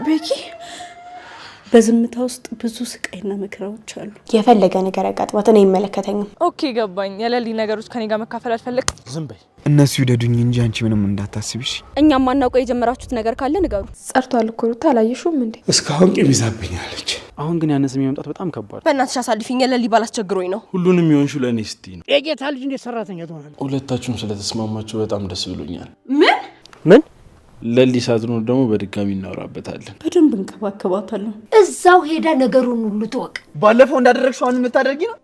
ቤኪ፣ በዝምታ ውስጥ ብዙ ስቃይና መከራዎች አሉ። የፈለገ ነገር ያጋጥማት እኔ አይመለከተኝም። Okay ገባኝ። የለሊ ነገሮች ከኔ ጋር መካፈል አልፈለግም። ዝም በይ። እነሱ ይውደዱኝ እንጂ አንቺ ምንም እንዳታስቢሽ። እኛም ማናውቀው የጀመራችሁት ነገር ካለ ንገሩ። ጸርቷል እኮ ሩታ፣ አላየሽውም እንዴ? እስካሁን ቂም ይዛብኛለች። አሁን ግን ያነሰ መምጣት በጣም ከባድ። በእናትሽ አሳልፊኝ። የለሊ ባል አስቸግሮኝ ነው። ሁሉንም የሆንሽው ለእኔ ስትይ ነው። የጌታ ልጅ እንዴት ሰራተኛ ትሆናለች? ሁለታችሁም ስለተስማማችሁ በጣም ደስ ብሎኛል። ምን ምን? ለሊ ሳትኖር ደግሞ በድጋሚ እናወራበታለን። በደንብ እንከባከባታለሁ። እዛው ሄዳ ነገሩን ሁሉ ትወቅ። ባለፈው እንዳደረግሽው አሁን የምታደርጊ ነው?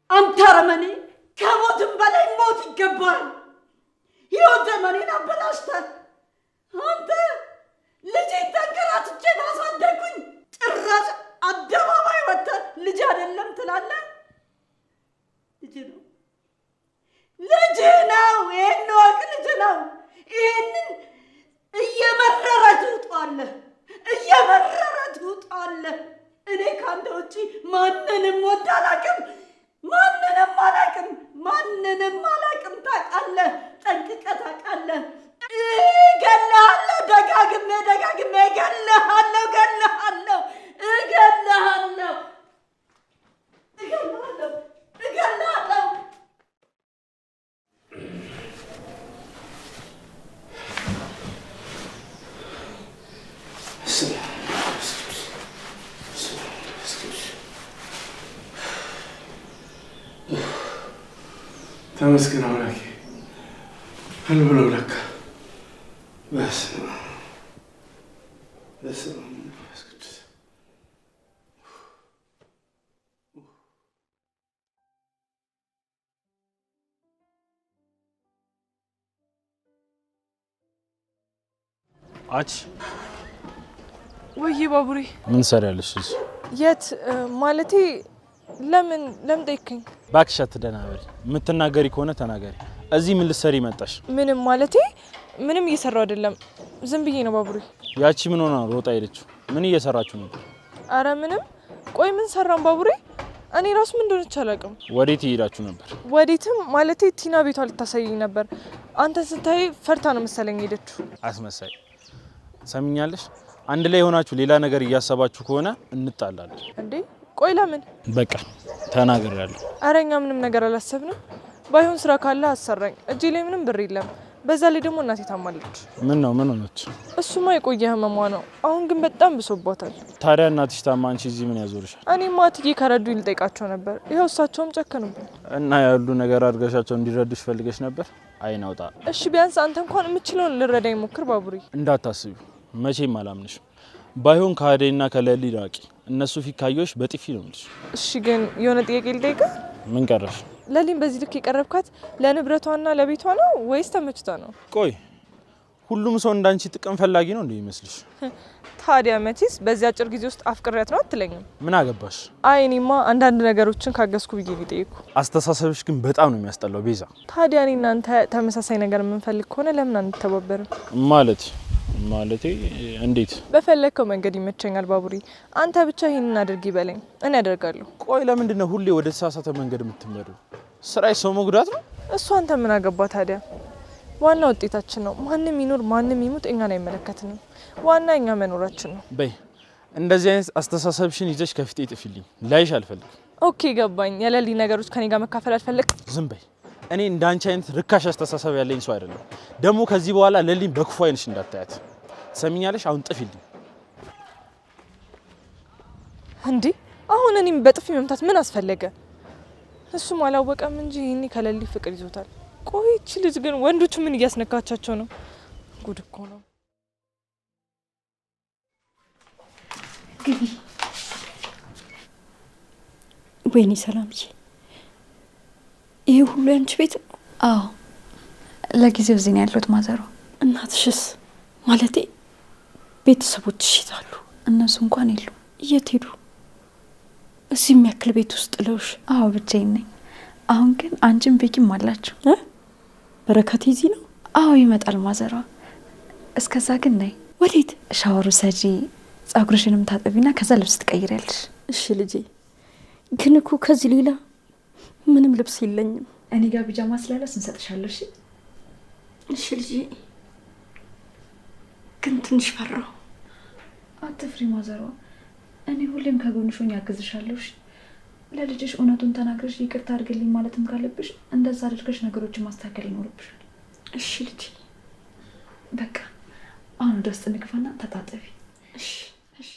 አንተ አረመኔ! ከሞትም በላይ ሞት ይገባል። ህይወት ዘመኔን አበላሽተህ አንተ ልጄን ተንከራትቼ ባሳደግኩኝ ጭራሽ አደባባይ ወጥተህ ልጅ አይደለም ትላለህ። ልጅ ነው፣ ልጅ ነው። ይሄን ወቅ ልጅ ነው። ይሄንን እየመረረ ትውጧለህ፣ እየመረረ ትውጧለህ። እኔ ከአንተ ውጪ ማንንም ወድ አላውቅም፣ ማንንም አላውቅም፣ ማንንም አላውቅም። ታውቃለህ፣ ጠንቅቀህ ታውቃለህ። እገልሃለሁ፣ ደጋግሜ ደጋግሜ እገልሃለሁ፣ እገልሃለሁ፣ እገልሃለሁ፣ እገልሃለሁ፣ እገልሃለሁ። ተመስገን አምላኬ። ህልም ነው ለካ። በስመ አብ በስመ አብ ወመንፈስ ቅዱስ። አች ወይዬ ባቡሬ፣ ምን ሰሪያለሽ እዚህ? የት ማለቴ ለምን ለምን ጠይከኝ? እባክሽ አትደናበሪ። የምትናገሪ ከሆነ ተናገሪ። እዚህ ምን ልትሰሪ መጣሽ? ምንም ማለቴ ምንም እየሰራው አይደለም፣ ዝም ብዬ ነው ባቡሬ። ያቺ ምን ሆና ነው ሮጣ ሄደችው? ምን እየሰራችሁ ነበር? አረ ምንም። ቆይ ምን ሰራን ባቡሬ? እኔ ራሱ ምን እንደሆነች አላውቅም። ወዴት እየሄዳችሁ ነበር? ወዴትም ማለቴ ቲና ቤቷ ልታሳየኝ ነበር። አንተን ስታይ ፈርታ ነው መሰለኝ ሄደችው። አስመሳይ። ሰሚኛለሽ? አንድ ላይ የሆናችሁ ሌላ ነገር እያሰባችሁ ከሆነ እንጣላለን። እንዴ ቆይ ለምን? በቃ ተናግሬያለሁ። አረ እኛ ምንም ነገር አላሰብንም። ባይሆን ስራ ካለ አሰራኝ። እጄ ላይ ምንም ብር የለም። በዛ ላይ ደግሞ እናቴ ታማለች። ምን ነው ምን ሆነች? እሱማ የቆየ ህመሟ ነው። አሁን ግን በጣም ብሶባታል። ታዲያ እናትሽ ታማ አንቺ እዚህ ምን ያዞርሻል? እኔማ እትዬ ከረዱኝ ልጠይቃቸው ነበር። ይኸው እሳቸውም ጨከኑብኝ። እና ያሉ ነገር አድርገሻቸው እንዲረዱሽ ፈልገሽ ነበር? አይናውጣ። እሺ ቢያንስ አንተ እንኳን የምችለውን ልረዳኝ ሞክር ባቡሬ። እንዳታስቢ፣ መቼም አላምንሽም። ባይሆን ከአደይና ከለሊ ራቂ። እነሱ ፊት ካየሁሽ በጥፊ ነው የምልሽ። እሺ ግን የሆነ ጥያቄ ልጠይቅህ። ምን ቀረሽ? ለሊን በዚህ ልክ የቀረብካት ለንብረቷና ለቤቷ ነው ወይስ ተመችቷ ነው? ቆይ ሁሉም ሰው እንዳንቺ ጥቅም ፈላጊ ነው እንዴ ይመስልሽ? ታዲያ መቼስ በዚህ አጭር ጊዜ ውስጥ አፍቅሬያት ነው አትለኝም? ምን አገባሽ? አይ እኔማ አንዳንድ ነገሮችን ካገዝኩ ብዬ ነው የጠየኩህ። አስተሳሰብሽ ግን በጣም ነው የሚያስጠላው ቤዛ። ታዲያ እኔ እናንተ ተመሳሳይ ነገር የምንፈልግ ከሆነ ለምን አንተባበርም? ማለት ማለቴ እንዴት? በፈለግከው መንገድ ይመቸኛል ባቡሬ። አንተ ብቻ ይሄንን አድርግ ይበለኝ፣ እኔ አደርጋለሁ። ቆይ ለምንድን ነው ሁሌ ወደ ተሳሳተ መንገድ የምትመሪው? ስራሽ ሰው መጉዳት ነው። እሱ አንተ ምን አገባ ታዲያ? ዋና ውጤታችን ነው። ማንም ይኑር ማንም ይሙት እኛን አይመለከትንም። ዋና እኛ መኖራችን ነው። በይ እንደዚህ አይነት አስተሳሰብሽን ይዘሽ ከፊቴ ጥፊልኝ። ላይሽ አልፈልግም። Okay ገባኝ። የለሊ ነገሮች ከኔ ጋር መካፈል አልፈለግም። ዝም በይ። እኔ እንዳንቺ አይነት ርካሽ አስተሳሰብ ያለኝ ሰው አይደለም። ደግሞ ከዚህ በኋላ ለሊን በክፉ አይንሽ እንዳታያት። ትሰሚኛለሽ? አሁን ጥፊልኝ። እንዴ አሁን እኔም በጥፊ መምታት ምን አስፈለገ? እሱም አላወቀም እንጂ ይሄኔ ከለሊ ፍቅር ይዞታል። ቆይ ይቺ ልጅ ግን ወንዶቹ ምን እያስነካቻቸው ነው? ጉድ እኮ ነው። ግቢ። ወይኔ ሰላምዬ፣ ይሄ ሁሉ ያንቺ ቤት ነው? አዎ፣ ለጊዜው እዚህ ነው ያለሁት ማዘሯ። እናትሽስ? ማለቴ ቤተሰቦችሽ የት አሉ? እነሱ እንኳን የሉም። የት ሄዱ? እዚህ የሚያክል ቤት ውስጥ ጥለውሽ? አዎ ብቻዬን ነኝ። አሁን ግን አንቺም ቤኪም አላችሁ። በረከት እዚህ ነው? አዎ ይመጣል ማዘሯ። እስከዛ ግን ነይ። ወዴት? ሻወሩ ሰጂ፣ ጸጉርሽንም ታጠቢና ከዛ ልብስ ትቀይሪያለሽ። እሺ ልጄ። ግን እኮ ከዚህ ሌላ ምንም ልብስ የለኝም። እኔ ጋር ቢጃማ ስላለ እንሰጥሻለሁ። እሺ እሺ ልጄ። ግን ትንሽ ፈራሁ። አትፍሪ ማዘሯ፣ እኔ ሁሌም ከጎንሽ ሆኜ አግዝሻለሁ። እሺ ለልጅሽ እውነቱን ተናግረሽ ይቅርታ አድርግልኝ ማለትም ካለብሽ እንደዛ አድርገሽ ነገሮችን ማስተካከል ይኖርብሻል። እሺ ልጄ። በቃ አሁን ወደ ውስጥ እንግባና ተጣጠቢ። እሺ እሺ።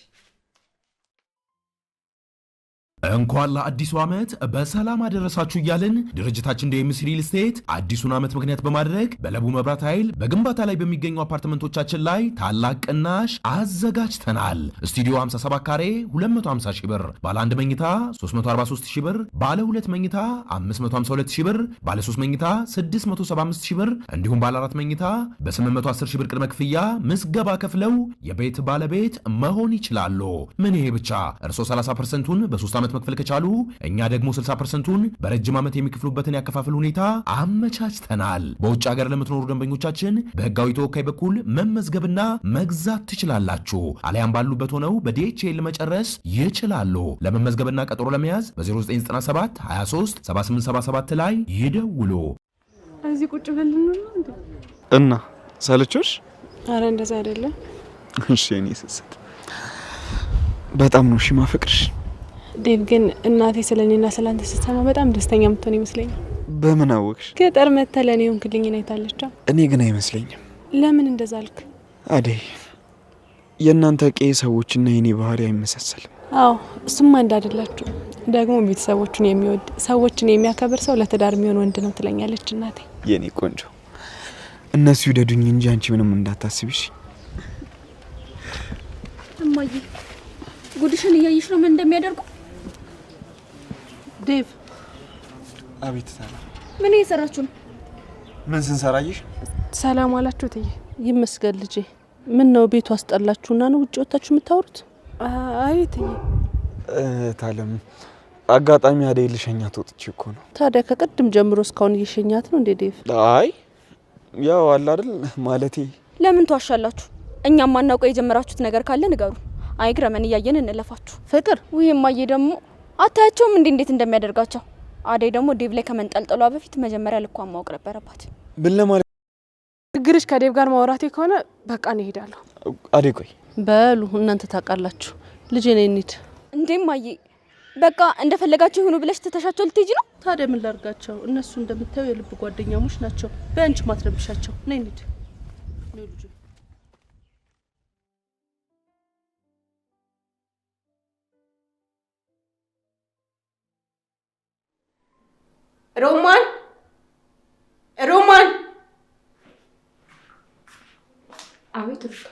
እንኳን ለአዲሱ ዓመት በሰላም አደረሳችሁ እያልን ድርጅታችን ዲኤምሲ ሪል ስቴት አዲሱን ዓመት ምክንያት በማድረግ በለቡ መብራት ኃይል በግንባታ ላይ በሚገኙ አፓርትመንቶቻችን ላይ ታላቅ ቅናሽ አዘጋጅተናል። ስቱዲዮ 57 ካሬ 250 ሺህ ብር፣ ባለ አንድ መኝታ 343 ሺህ ብር፣ ባለ ሁለት መኝታ 552 ሺህ ብር፣ ባለ ሶስት መኝታ 675 ሺህ ብር እንዲሁም ባለ አራት መኝታ በ810 ሺህ ብር ቅድመ ክፍያ ምዝገባ ከፍለው የቤት ባለቤት መሆን ይችላሉ። ምን ይሄ ብቻ፣ እርሶ 30%ቱን በ3 ዓመት መክፈል ከቻሉ እኛ ደግሞ 60%ቱን በረጅም ዓመት የሚከፍሉበትን ያከፋፈል ሁኔታ አመቻችተናል። በውጭ ሀገር ለምትኖሩ ደንበኞቻችን በህጋዊ ተወካይ በኩል መመዝገብና መግዛት ትችላላችሁ። አሊያም ባሉበት ሆነው በዲኤችኤል መጨረስ ይችላሉ። ለመመዝገብና ቀጠሮ ለመያዝ በ0997 23 7877 ላይ ይደውሉ። እዚህ ቁጭ ብለን ነው እንዴ? እና ሰለቾሽ? አረ እንደዛ አይደለም። እሺ እኔ ስስት በጣም ነው እሺ ማፈቅርሽ። ዴቭ ግን እናቴ ስለኔና ስላንተ ስትሰማ በጣም ደስተኛ የምትሆን ይመስለኛል። በምን አወቅሽ? ገጠር መተህ ለኔ ሆንክልኝን አይታለች። እኔ ግን አይመስለኝም። ለምን እንደዛ አልክ? አደይ የእናንተ ቄ ሰዎችና የኔ ባህሪ አይመሳሰልም። አዎ እሱማ እንዳደላችሁ ደግሞ ቤተሰቦቹን የሚወድ ሰዎችን የሚያከብር ሰው ለትዳር የሚሆን ወንድ ነው ትለኛለች እናቴ። የኔ ቆንጆ እነሱ ይውደዱኝ እንጂ አንቺ ምንም እንዳታስቢሽ። እማዬ ጉድሽን እያየሽ ነው ምን እንደሚያደርጉ። ዴቭ። አቤት ታላ። ምን እየሰራችሁ ነው? ምን ስንሰራይሽ? ሰላም አላችሁ እትዬ? ይመስገን ልጄ። ምን ነው ቤቱ አስጠላችሁና ነው ውጭ ወጣችሁ የምታወሩት? አይ እትዬ። ታለም አጋጣሚ አደይ ልሸኛት ወጥቼ እኮ ነው። ታዲያ ከቅድም ጀምሮ እስካሁን እየሸኛት ነው እንዴ ዴቭ? አይ ያው አለ አይደል ማለቴ። ለምን ትዋሻላችሁ? እኛም ማናውቀው የጀመራችሁት ነገር ካለ ንገሩ። አይግረመን እያየን እንለፋችሁ። ፍቅር። ውይ እማዬ ደግሞ አታያቸውም እንዴ እንዴት እንደሚያደርጋቸው። አደይ ደግሞ ዴቭ ላይ ከመንጠልጠሏ በፊት መጀመሪያ ልኳን ማወቅ ነበረባት። ምን ለማለት ችግርሽ ከዴቭ ጋር ማውራቴ ከሆነ በቃ ነው እሄዳለሁ። አደይ ቆይ። በሉ እናንተ ታውቃላችሁ። ልጄ ነኝ እንሂድ። እንዴ እማዬ በቃ እንደፈለጋቸው ይሁኑ ብለሽ ትተሻቸው ልትሄጂ ነው? ታዲያ ምን ላርጋቸው? እነሱ እንደምታዩ የልብ ጓደኛሞች ናቸው። በአንቺ ማትረብሻቸው። ነይ እንሂድ። ነይ ልጄ። ሮማን ሮማን። አቤት ሩታ።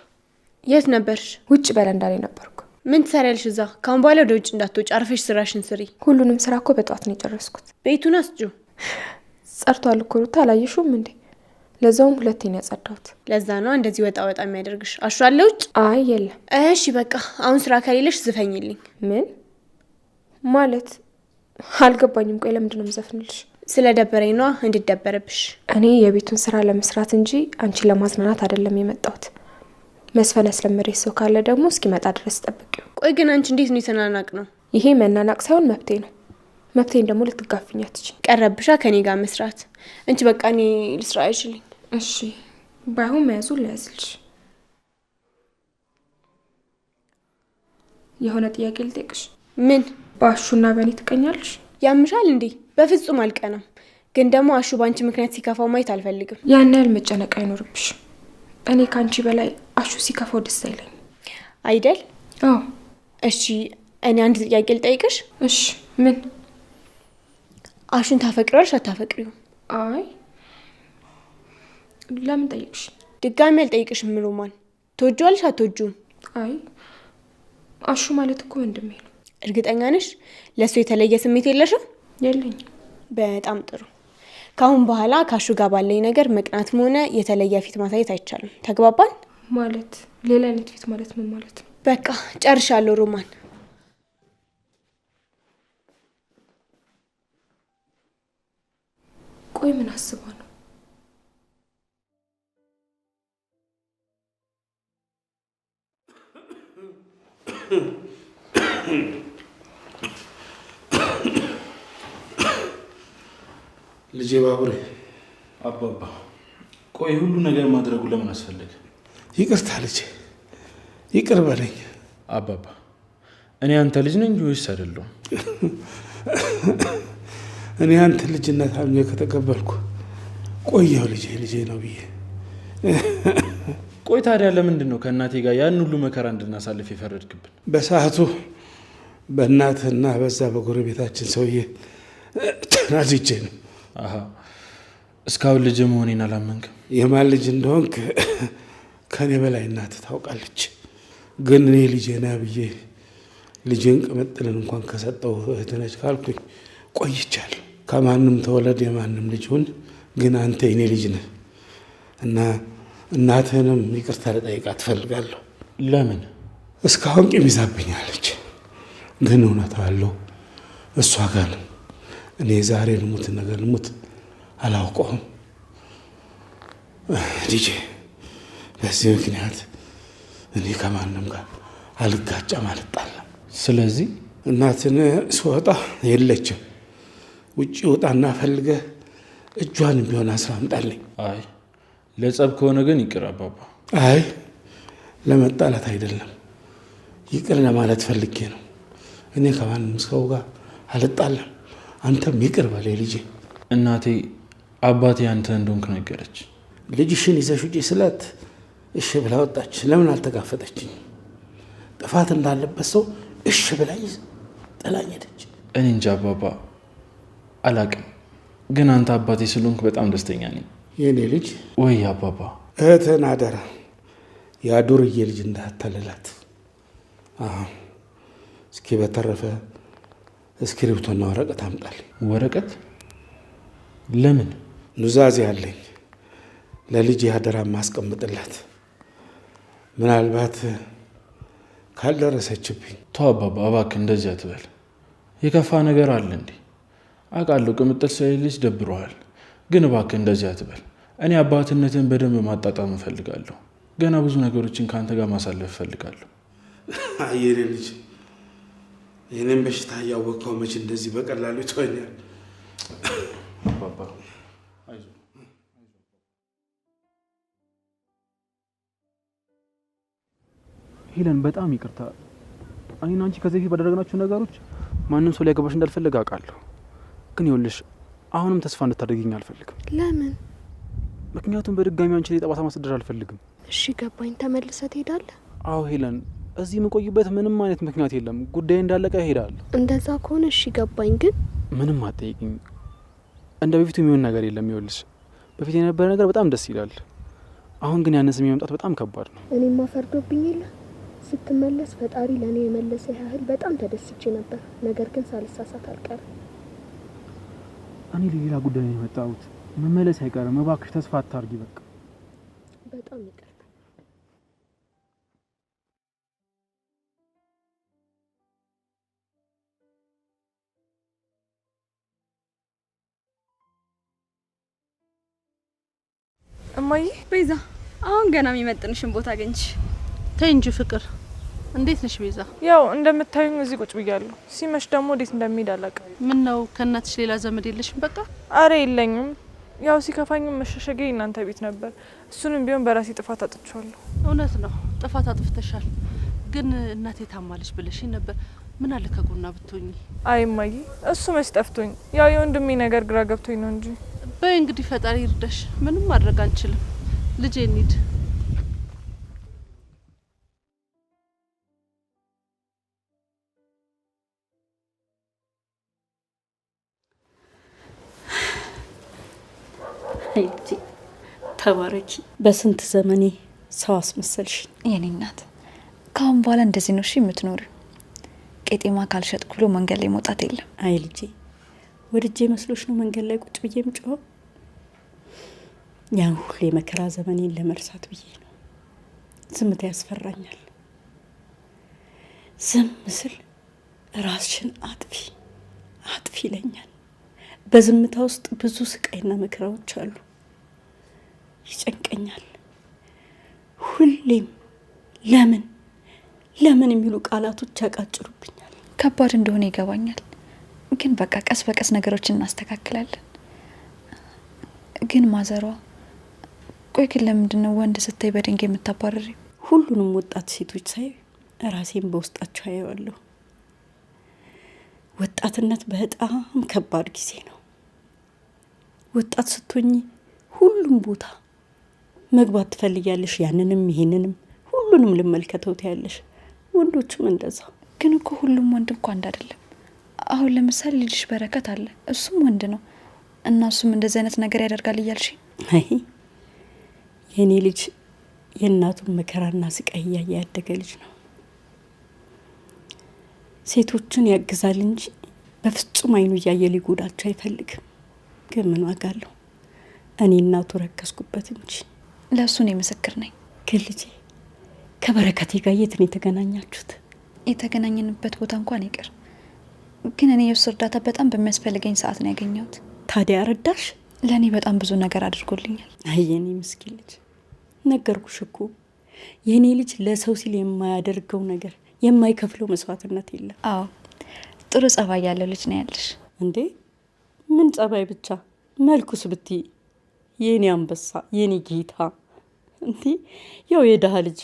የት ነበርሽ? ውጭ በረንዳ ላይ ነበርኩ። ምን ትሰሪያለሽ እዛ? ካሁን በኋላ ወደ ውጭ እንዳትወጪ፣ አርፈሽ ስራሽን ስሪ። ሁሉንም ስራ እኮ በጠዋት ነው የጨረስኩት። ቤቱን አስጩ። ጸድቷል እኮ ሩታ፣ አላየሽውም እንዴ? ለዛውም ሁለቴ ነው ያጸዳሁት። ለዛ ነው እንደዚህ ወጣ ወጣ የሚያደርግሽ። አሹ አለ ውጭ? አይ የለም። እሺ በቃ አሁን ስራ ከሌለሽ ዝፈኝልኝ። ምን ማለት አልገባኝም። ቆይ ለምንድን ነው የምዘፍንልሽ? ስለደበረኝ ነዋ እንድደበረብሽ። እኔ የቤቱን ስራ ለመስራት እንጂ አንቺን ለማዝናናት አይደለም የመጣሁት። መስፈን ያስለመደሽ ሰው ካለ ደግሞ እስኪመጣ ድረስ ጠብቂው። ቆይ ግን አንቺ እንዴት ነው የተናናቅ ነው? ይሄ መናናቅ ሳይሆን መብቴ ነው። መብቴን ደግሞ ልትጋፊኝ አትችይም። ቀረብሻ ከኔ ጋር መስራት። እንቺ በቃ እኔ ልስራ አይችልኝ። እሺ ባይሆን መያዙን ልያዝልሽ። የሆነ ጥያቄ ልጠይቅሽ። ምን? በአሹና በእኔ ትቀኛለሽ? ያምሻል እንዴ? በፍጹም አልቀናም። ግን ደግሞ አሹ ባንቺ ምክንያት ሲከፋው ማየት አልፈልግም። ያን ያህል መጨነቅ አይኖርብሽ። እኔ ካንቺ በላይ አሹ ሲከፋው ደስ አይለኝም። አይደል? አዎ። እሺ እኔ አንድ ጥያቄ ልጠይቅሽ። እሺ። ምን? አሹን ታፈቅሪዋለሽ አታፈቅሪውም? አይ ለምን ጠይቅሽ? ድጋሚ አልጠይቅሽም ሮማን። ትወጂዋለሽ አትወጂውም? አይ አሹ ማለት እኮ ወንድሜ ነው። እርግጠኛ ነሽ? ለሱ የተለየ ስሜት የለሽም? የለኝም። በጣም ጥሩ። ካሁን በኋላ ካሹ ጋር ባለኝ ነገር መቅናትም ሆነ የተለየ ፊት ማሳየት አይቻልም። ተግባባን? ማለት ሌላ አይነት ፊት ማለት ምን ማለት ነው? በቃ ጨርሻለሁ ሮማን። ቆይ ምን አስባ ነው? ልጄ ባቡሬ። አባባ ቆይ ሁሉ ነገር ማድረጉ ለምን አስፈለገ? ይቅርታ ልጄ፣ ይቅር በለኝ። አባባ እኔ አንተ ልጅ ነኝ ወይስ አይደለሁም? እኔ አንተ ልጅነት አምኜ ከተቀበልኩ ቆየሁ ልጄ፣ ልጄ ነው ብዬ። ቆይ ታዲያ ለምንድን ነው ከእናቴ ጋር ያን ሁሉ መከራ እንድናሳልፍ የፈረድክብን? በሰዓቱ በእናትህና በዛ በጎረቤታችን ሰውዬ ተናድጄ ነው። አሃ እስካሁን ልጅ መሆኔን አላመንክም? የማን ልጅ እንደሆንክ ከኔ በላይ እናትህ ታውቃለች። ግን እኔ ልጄ ነህ ብዬ ልጄን ቅምጥልን እንኳን ከሰጠው እህትህ ነች ካልኩኝ ቆይቻለሁ። ከማንም ተወለድ የማንም ልጅ ሁን፣ ግን አንተ የኔ ልጅ ነህ እና እናትህንም ይቅርታ ልጠይቃት እፈልጋለሁ። ለምን? እስካሁን ቂም ይዛብኛለች፣ ግን እውነታው ያለው እሷ ጋር ነው። እኔ ዛሬ ልሙት ነገ ልሙት አላውቀውም ልጄ። በዚህ ምክንያት እኔ ከማንም ጋር አልጋጫም፣ አልጣላም። ስለዚህ እናትን ስወጣ የለችም። ውጭ ውጣና ፈልገህ እጇን ቢሆን አስራ አምጣልኝ። አይ ለጸብ ከሆነ ግን ይቅር አባባ። አይ ለመጣላት አይደለም፣ ይቅር ለማለት ፈልጌ ነው። እኔ ከማንም ሰው ጋር አልጣላም። አንተም ይቅር በለኝ ልጄ። እናቴ አባቴ አንተ እንደሆንክ ነገረች። ልጅሽን ይዘሽ ውጪ ስላት እሺ ብላ ወጣች። ለምን አልተጋፈጠችኝ? ጥፋት እንዳለበት ሰው እሺ ብላኝ ጥላኝ ሄደች። እኔ እንጃ አባባ አላቅም፣ ግን አንተ አባቴ ስለሆንክ በጣም ደስተኛ ነኝ። የኔ ልጅ። ወይ አባባ እህትህን አደራ፣ ያ ዱርዬ ልጅ እንዳታልላት። አዎ፣ እስኪ በተረፈ እስክሪብቶና ወረቀት አምጣልኝ። ወረቀት ለምን? ኑዛዜ አለኝ ለልጅ አደራ ማስቀምጥላት፣ ምናልባት ካልደረሰችብኝ። ተው አባባ እባክህ እንደዚህ አትበል። የከፋ ነገር አለ እንዴ? አውቃለሁ ቅምጥል ስለሌለች ደብሮሃል፣ ግን እባክህ እንደዚህ አትበል። እኔ አባትነትን በደንብ ማጣጣም እፈልጋለሁ። ገና ብዙ ነገሮችን ከአንተ ጋር ማሳለፍ እፈልጋለሁ። የኔ ልጅ የኔን በሽታ እያወቅኸው መች እንደዚህ በቀላሉ ይተወኛል? አባባ አይዞህ። ሄለን በጣም ይቅርታ። እኔና አንቺ ከዚህ በፊት ባደረግናቸው ነገሮች ማንም ሰው ሊያገባሽ እንዳልፈለገ አውቃለሁ። ግን ይኸውልሽ አሁንም ተስፋ እንድታደርጊኝ አልፈልግም። ለምን? ምክንያቱም በድጋሚ አንቺ ላይ ጠባሳ ማሳደር አልፈልግም። እሺ ገባኝ። ተመልሰህ ትሄዳለህ? አዎ ሄለን፣ እዚህ የምቆይበት ምንም አይነት ምክንያት የለም። ጉዳይ እንዳለቀ እሄዳለሁ። እንደዛ ከሆነ እሺ ገባኝ። ግን ምንም አትጠይቂኝ። እንደ በፊቱ የሚሆን ነገር የለም። ይኸውልሽ በፊት የነበረ ነገር በጣም ደስ ይላል። አሁን ግን ያንን ስሜት መምጣት በጣም ከባድ ነው። እኔማ ፈርዶብኝ የለ ስትመለስ ፈጣሪ ለእኔ የመለሰ ያህል በጣም ተደስቼ ነበር። ነገር ግን ሳልሳሳት አልቀርም። እኔ ለሌላ ጉዳይ ነው የመጣሁት። መመለስ አይቀርም። እባክሽ ተስፋ አታርጊ። በቃ በጣም ይቅርታ። እማዬ ቤዛ፣ አሁን ገና የሚመጥንሽን ቦታ አገኝሽ። ተይ እንጂ ፍቅር። እንዴት ነሽ ቤዛ? ያው እንደምታዩኝ እዚህ ቁጭ ብያለሁ። ሲመሽ ደግሞ እንዴት እንደሚሄድ አላውቅም። ምን ነው ከእናትሽ ሌላ ዘመድ የለሽም? በቃ አረ የለኝም። ያው ሲከፋኝም መሸሸጊያ እናንተ ቤት ነበር። እሱንም ቢሆን በራሴ ጥፋት አጥቼዋለሁ። እውነት ነው ጥፋት አጥፍተሻል። ግን እናቴ ታማለች ብለሽኝ ነበር። ምን አለ ከጎና ብትሆኚ? አይ እማዬ፣ እሱ መች ጠፍቶኝ፣ ያው የወንድሜ ነገር ግራ ገብቶኝ ነው እንጂ። በይ እንግዲህ ፈጣሪ ይርዳሽ። ምንም ማድረግ አንችልም። ልጄ እንሂድ። ልጄ ተባረኪ። በስንት ዘመኔ ሰው አስመሰልሽኝ። የኔ እናት ከአሁን በኋላ እንደዚህ ነው እሺ የምትኖሪው። ቄጤማ ካልሸጥኩ ብሎ መንገድ ላይ መውጣት የለም። አይ ልጄ፣ ወድጄ መስሎሽ ነው መንገድ ላይ ቁጭ ብዬ የምጮኸው? ያን ሁሉ የመከራ ዘመኔን ለመርሳት ብዬ ነው። ዝምታ ያስፈራኛል። ዝም ስል ራስሽን አጥፊ አጥፊ ይለኛል። በዝምታ ውስጥ ብዙ ስቃይና መከራዎች አሉ። ይጨንቀኛል። ሁሌም ለምን ለምን የሚሉ ቃላቶች ያቃጭሩብኛል። ከባድ እንደሆነ ይገባኛል፣ ግን በቃ ቀስ በቀስ ነገሮችን እናስተካክላለን። ግን ማዘሯ፣ ቆይ ግን ለምንድን ነው ወንድ ስታይ በድንጋይ የምታባረሪው? ሁሉንም ወጣት ሴቶች ሳይ ራሴን በውስጣቸው አየዋለሁ። ወጣትነት በጣም ከባድ ጊዜ ነው። ወጣት ስትሆኚ ሁሉም ቦታ መግባት ትፈልጊያለሽ። ያንንም ይሄንንም ሁሉንም ልመልከተው ትያለሽ። ወንዶችም እንደዛ። ግን እኮ ሁሉም ወንድ እንኳን አንድ አይደለም። አሁን ለምሳሌ ልጅሽ በረከት አለ፣ እሱም ወንድ ነው እና እሱም እንደዚህ አይነት ነገር ያደርጋል እያልሽ? አይ የኔ ልጅ የእናቱን መከራና ስቃይ እያየ ያደገ ልጅ ነው። ሴቶችን ያግዛል እንጂ በፍጹም አይኑ እያየ ሊጎዳቸው አይፈልግም። ግን ምን ዋጋ አለው? እኔ እናቱ ረከስኩበት እንጂ። ለእሱ እኔ ምስክር ነኝ። ግን ልጄ ከበረከቴ ጋር የት ነው የተገናኛችሁት? የተገናኘንበት ቦታ እንኳን ይቅር፣ ግን እኔ የእሱ እርዳታ በጣም በሚያስፈልገኝ ሰዓት ነው ያገኘሁት። ታዲያ ረዳሽ? ለእኔ በጣም ብዙ ነገር አድርጎልኛል። አይ የኔ ምስኪን ልጅ፣ ነገርኩሽ እኮ የኔ ልጅ ለሰው ሲል የማያደርገው ነገር የማይከፍለው መስዋዕትነት የለም። አዎ ጥሩ ጸባይ ያለው ልጅ ነው ያለሽ። እንዴ ምን ጸባይ ብቻ፣ መልኩስ ብትይ የኔ አንበሳ የኔ ጌታ። እንዴ ያው የድሃ ልጅ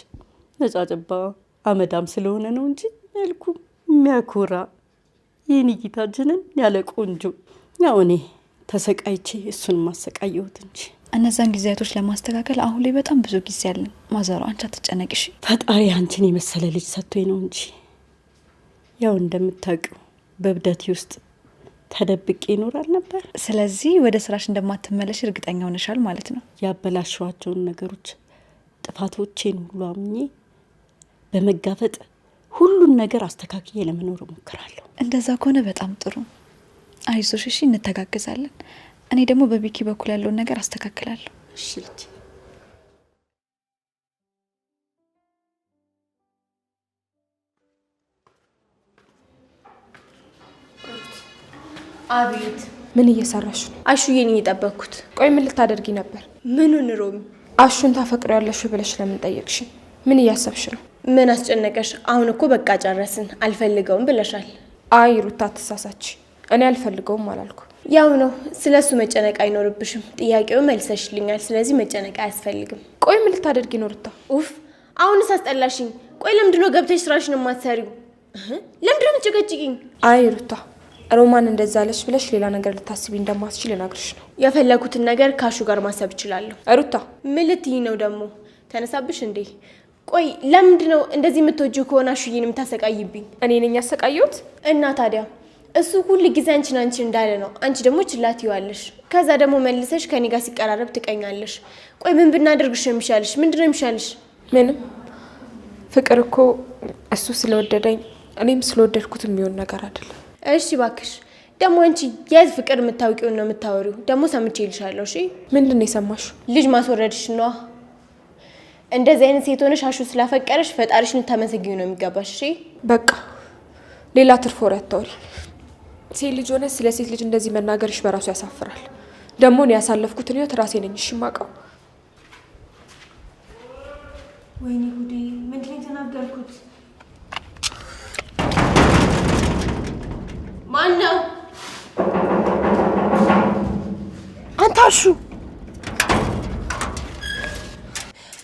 ነጫጭባ አመዳም ስለሆነ ነው እንጂ መልኩ የሚያኮራ የኔ ጌታ ጅንን ያለ ቆንጆ። ያው እኔ ተሰቃይቼ እሱን ማሰቃየሁት እንጂ። እነዛን ጊዜያቶች ለማስተካከል አሁን ላይ በጣም ብዙ ጊዜ አለን። ማዘሯ አንቺ አትጨነቂ እሺ። ፈጣሪ አንቺን የመሰለ ልጅ ሰጥቶኝ ነው እንጂ ያው እንደምታውቂው በእብደቴ ውስጥ ተደብቄ ይኖራል ነበር። ስለዚህ ወደ ስራሽ እንደማትመለሽ እርግጠኛ ሆነሻል ማለት ነው። ያበላሸኋቸውን ነገሮች ጥፋቶቼን ሁሉ አምኜ በመጋፈጥ ሁሉን ነገር አስተካክዬ ለመኖር እሞክራለሁ። እንደዛ ከሆነ በጣም ጥሩ። አይዞሽ እሺ፣ እንተጋገዛለን። እኔ ደግሞ በቢኪ በኩል ያለውን ነገር አስተካክላለሁ። እሺ ልጄ። አቤት። ምን እየሰራሽ ነው? አሹዬን እየጠበቅኩት። ቆይ ምን ልታደርጊ ነበር? ምኑን ሮሚ? አሹን ታፈቅሪያለሽ ብለሽ ለምን ጠየቅሽ? ምን እያሰብሽ ነው? ምን አስጨነቀሽ? አሁን እኮ በቃ ጨረስን፣ አልፈልገውም ብለሻል። አይ ሩታ አትሳሳች፣ እኔ አልፈልገውም አላልኩ። ያው ነው፣ ስለሱ መጨነቅ አይኖርብሽም። ጥያቄው መልሰሽልኛል፣ ስለዚህ መጨነቅ አያስፈልግም። ቆይ ምን ልታደርጊ ነው ሩታ? ኡፍ አሁንስ አስጠላሽኝ። ቆይ ለምንድን ነው ገብተሽ ስራሽን የማትሰሪው? ለምንድን ነው የምትጨቀጭቂኝ? አይ ሩታ፣ ሮማን እንደዛ አለሽ ብለሽ ሌላ ነገር ልታስቢ እንደማትችል ልነግርሽ ነው። የፈለኩትን ነገር ካሹ ጋር ማሰብ እችላለሁ። ሩታ ምን ልትይ ነው ደግሞ? ተነሳብሽ እንዴ? ቆይ ለምንድን ነው እንደዚህ የምትወጂው ከሆነ አሹዬን የምታሰቃይብኝ? እኔ ነኝ ያሰቃየሁት? እና ታዲያ እሱ ሁል ጊዜ አንቺን አንቺን እንዳለ ነው። አንቺ ደግሞ ችላ ትይዋለሽ። ከዛ ደግሞ መልሰሽ ከኔ ጋር ሲቀራረብ ትቀኛለሽ። ቆይ ምን ብናደርግሽ ነው የሚሻልሽ? ምንድን ነው የሚሻልሽ? ምንም። ፍቅር እኮ እሱ ስለወደደኝ እኔም ስለወደድኩት የሚሆን ነገር አይደለም። እሺ እባክሽ ደግሞ አንቺ የት ፍቅር የምታውቂውን ነው የምታወሪው? ደግሞ ሰምቼ ይልሻለሁ። እሺ ምንድን ነው የሰማሽው? ልጅ ማስወረድሽ ነዋ። እንደዚህ አይነት ሴት ሆነሽ አሹ ስላፈቀረሽ ፈጣሪሽን ልታመሰግኚው ነው የሚገባሽ። እሺ በቃ ሌላ ትርፍ ወሬ አታውሪ። ሴት ልጅ ሆነ ስለ ሴት ልጅ እንደዚህ መናገርሽ በራሱ ያሳፍራል። ደግሞ እኔ ያሳለፍኩትን ህይወት ራሴ ነኝ እሺ የማውቀው። ወይኔ ጉዴ! ምንድን ነው የተናገርኩት? ማን ነው? አንተ አሹ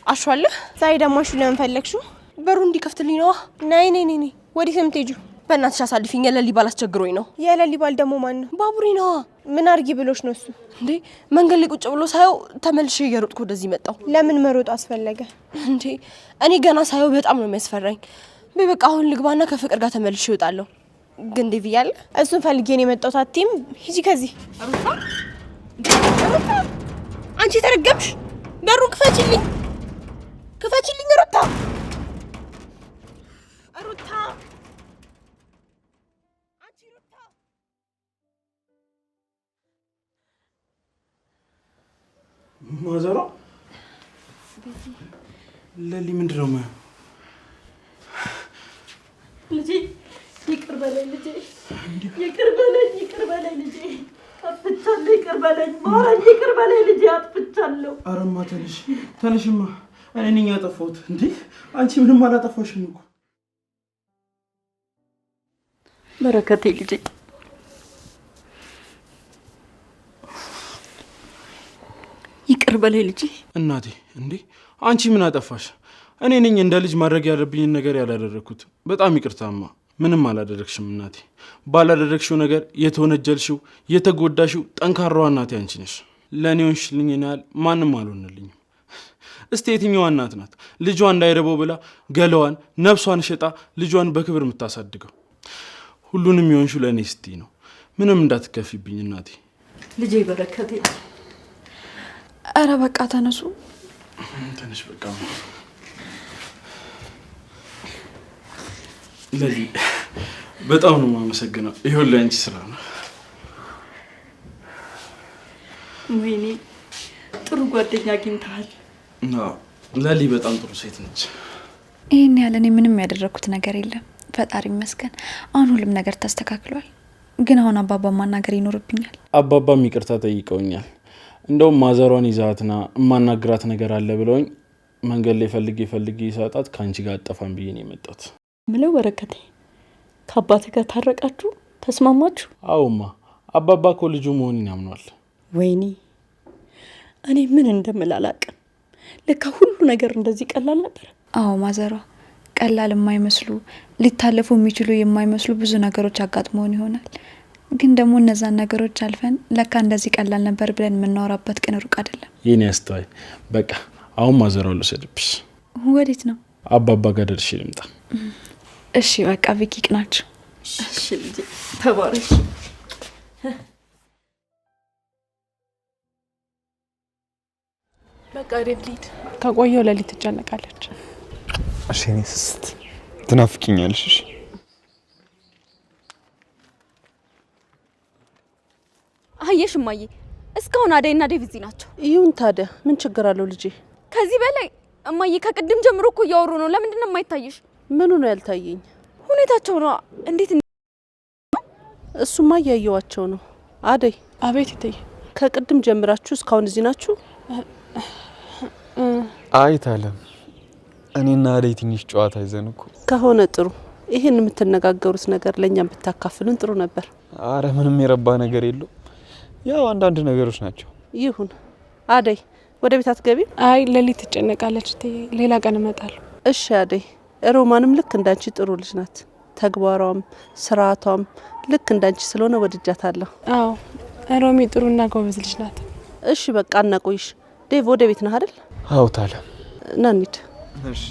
አሹ አለ? ዛሬ ደግሞ አሹ ለምን ፈለግሽው? በሩ እንዲከፍትልኝ ነዋ። ነይ ነይ ነይ ነይ። ወዴት ነው የምትሄጂው? በእናትሽ አሳልፊኝ፣ የለሊ ባል አስቸግሮኝ ነው። የለሊ ባል ደግሞ ማን ነው? ባቡሬ ነዋ። ምን አርጊ ብሎሽ ነው እሱ? እንዴ መንገድ ላይ ቁጭ ብሎ ሳየው ተመልሼ እየሮጥኩ ወደዚህ መጣሁ። ለምን መሮጥ አስፈለገ? እንዴ እኔ ገና ሳየው በጣም ነው የሚያስፈራኝ። በቃ አሁን ልግባና ከፍቅር ጋር ተመልሼ እወጣለሁ። ግን ዴቭ እያለ እሱን ፈልጌ ነው የመጣሁት። አትይም? ሂጂ ከዚህ። ሩታ ሩታ፣ አንቺ የተረገምሽ፣ በሩን ክፈችልኝ፣ ክፈችልኝ ሩታ፣ ሩታ፣ አንቺ ሩታ። ማዘሯ ለሊ ምንድን ነው የማየው? ልጄ ይቅር በለኝ፣ ልጄ ይቅር በለኝ፣ ይቅር በለኝ ልጄ፣ አጥፍቻለሁ፣ ይቅር በለኝ፣ ማረኝ፣ ይቅር በለኝ ልጄ፣ አጥፍቻለሁ። ኧረ እማ ተነሽ፣ ተነሽማ፣ እኔ ነኝ ያጠፋሁት። እንዴ አንቺ ምንም አላጠፋሽም እኮ። በረከቴ ልጄ፣ በለኝ ልጄ። እናቴ እንዴ አንቺ ምን አጠፋሽ? እኔ ነኝ እንደ ልጅ ማድረግ ያለብኝን ነገር ያላደረግኩት። በጣም ይቅርታማ። ምንም አላደረግሽም እናቴ። ባላደረግሽው ነገር የተወነጀልሽው የተጎዳሽው ጠንካራዋ እናቴ አንቺ ነሽ። ለእኔ ሆንሽልኝ ያህል ማንም አልሆነልኝም። እስቲ የትኛዋ እናት ናት ልጇ እንዳይረበው ብላ ገለዋን ነፍሷን ሸጣ ልጇን በክብር የምታሳድገው? ሁሉንም የሆንሽው ለእኔ ስትይ ነው። ምንም እንዳትከፊብኝ እናቴ። ልጄ በረከቴ። ኧረ በቃ ተነሱ። ተነሽ በቃ። ለዚህ በጣም ነው የማመሰግነው። ይኸውልህ አንቺ ስራ ነው። ወይኔ ጥሩ ጓደኛ አግኝተሃል። አዎ ለሊ በጣም ጥሩ ሴት ነች። ይሄን ያህል እኔ ምንም ያደረኩት ነገር የለም፣ ፈጣሪ ይመስገን። አሁን ሁሉም ነገር ተስተካክሏል። ግን አሁን አባባ ማናገር ይኖርብኛል። አባባም ይቅርታ ጠይቀውኛል። እንደውም ማዘሯን ይዛትና የማናግራት ነገር አለ ብለውኝ መንገድ ላይ ፈልጌ ፈልጌ ሳጣት ከአንቺ ጋር አጠፋም ብዬ ነው የመጣሁት። ምለው በረከቴ፣ ከአባትህ ጋር ታረቃችሁ? ተስማማችሁ? አዎማ፣ አባባ እኮ ልጁ መሆኔን ያምኗል። ወይኔ እኔ ምን እንደምል አላውቅም። ለካ ሁሉ ነገር እንደዚህ ቀላል ነበር። አዎ ማዘሯ፣ ቀላል የማይመስሉ ሊታለፉ የሚችሉ የማይመስሉ ብዙ ነገሮች አጋጥመውን ይሆናል። ግን ደግሞ እነዛን ነገሮች አልፈን ለካ እንደዚህ ቀላል ነበር ብለን የምናወራበት ቀን ሩቅ አይደለም። የኔ አስተዋይ፣ በቃ አሁን ማዘሯን ልውሰድብሽ። ወዴት ነው? አባባ ጋር ደርሼ ልምጣ። እሺ በቃ ቪኪ ቅናችሁ። እሺ ልጄ ተባረኪ። በቃ ዴቭ ልሂድ። ከቆየሁ ለሊት ትጨነቃለች። እሺ የኔ ስስት ትናፍቂኛለሽ። እሺ አየሽ እማዬ፣ እስካሁን አደይና ዴቭ እዚህ ናቸው። ይሁን ታዲያ ምን ችግር አለው ልጄ? ከዚህ በላይ እማዬ፣ ከቅድም ጀምሮ እኮ እያወሩ ነው። ለምንድን ነው የማይታይሽ? ምኑ ነው ያልታየኝ? ሁኔታቸው ነው። እንዴት እሱማ እያየዋቸው ነው። አደይ። አቤት እትዬ። ከቅድም ጀምራችሁ እስካሁን እዚህ ናችሁ? አይ ታለም፣ እኔና አደይ ትንሽ ጨዋታ ይዘን እኮ። ከሆነ ጥሩ። ይሄን የምትነጋገሩት ነገር ለእኛም ብታካፍሉን ጥሩ ነበር። አረ ምንም የረባ ነገር የለውም። ያው አንዳንድ ነገሮች ናቸው። ይሁን። አደይ ወደ ቤት አትገቢም? አይ ለሊት ትጨነቃለች እትዬ፣ ሌላ ቀን እመጣለሁ። እሺ አደይ። ሮማንም ልክ እንዳንቺ ጥሩ ልጅ ናት። ተግባሯም ስርዓቷም ልክ እንዳንቺ ስለሆነ ወድጃታለሁ። አዎ ሮሚ ጥሩና ጎበዝ ልጅ ናት። እሺ በቃ እናቆይሽ። ዴቭ ወደ ቤት ነህ አይደል? አዎ ታለም፣ ና እንሂድ። እሺ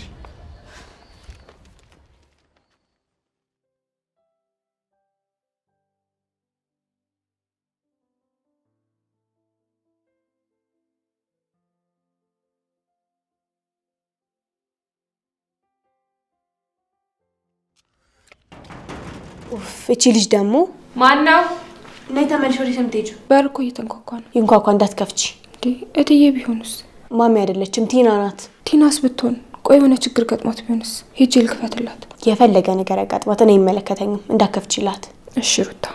እቺ ልጅ ደግሞ ማነው? ነይ ተመልሽ። ወዴት ነው የምትሄጂው? በር እኮ እየተንኳኳ ነው። ይንኳኳ፣ እንዳትከፍቺ። እንዴ እትዬ ቢሆንስ? ማሚ አይደለችም ቲና ናት። ቲናስ ብትሆን ቆይ የሆነ ችግር ገጥሟት ቢሆንስ? ሄጄ ልክፈትላት። የፈለገ ነገር ያጋጥማት እኔ አይመለከተኝም። እንዳትከፍቺላት። እሺ ሩታ፣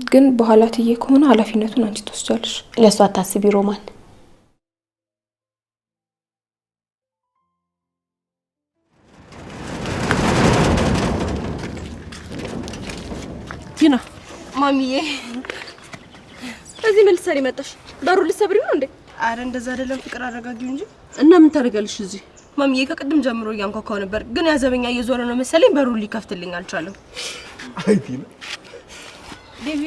ግን በኋላ እትዬ ከሆነ ኃላፊነቱን አንቺ ትወስጃለሽ። ለእሷ አታስቢ ሮማን። ቲና። ማሚዬ እዚህ ምን ልትሰሪ መጣሽ? በሩ ልትሰብሪው ነው እንዴ? አረ እንደዛ አይደለም ፍቅር፣ አረጋጊው እንጂ። እና ምን ታደርጋለሽ እዚህ? ማሚዬ ከቅድም ጀምሮ እያንኳኳው ነበር፣ ግን ያዘበኛ እየዞረ ነው መሰለኝ በሩን ሊከፍትልኝ አልቻለም። አይ ቲና። ዴቪ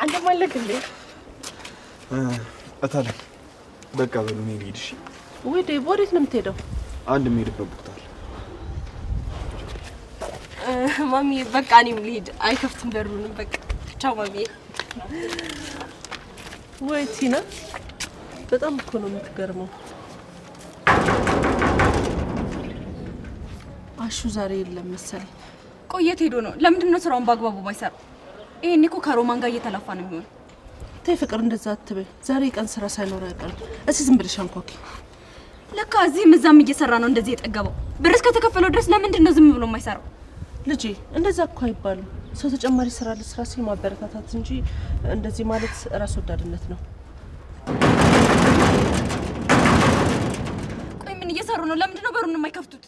አንተም አለክ እንዴ? እታለም በቃ በሉ እኔ ልሂድ። እሺ። ወይ ዴቭ ወዴት ነው የምትሄደው? አንድ የምሄድበት ቦታ አለ። ማሚዬ በቃ እኔም ልሂድ፣ አይከፍትም በሩንም። በቃ ቻው ማሚዬ። ወይ ቲና በጣም እኮ ነው የምትገርመው። አሹ ዛሬ የለም መሰለኝ። ቆየት ሄዶ ነው። ለምንድን ነው ስራውን በአግባቡ ማይሰራው? ይሄኔ እኮ ከሮማን ጋር እየተላፋ ነው የሚሆነው። ተይ ፍቅር፣ እንደዛ አትበይ። ዛሬ የቀን ስራ ሳይኖር አይቀርም። እስኪ ዝም ብለሽ አንኳኪ። ለካ እዚህም እዛም እየሰራ ነው እንደዚህ የጠገበው። ብር እስከተከፈለው ድረስ ለምንድን ነው ዝም ብሎ የማይሰራው? ልጄ እንደዛ እኮ አይባልም። ሰው ተጨማሪ ስራ ለስራ ሲል ማበረታታት እንጂ እንደዚህ ማለት ራስ ወዳድነት ነው። ቆይ ምን እየሰሩ ነው? ለምንድን ነው በሩን የማይከፍቱት?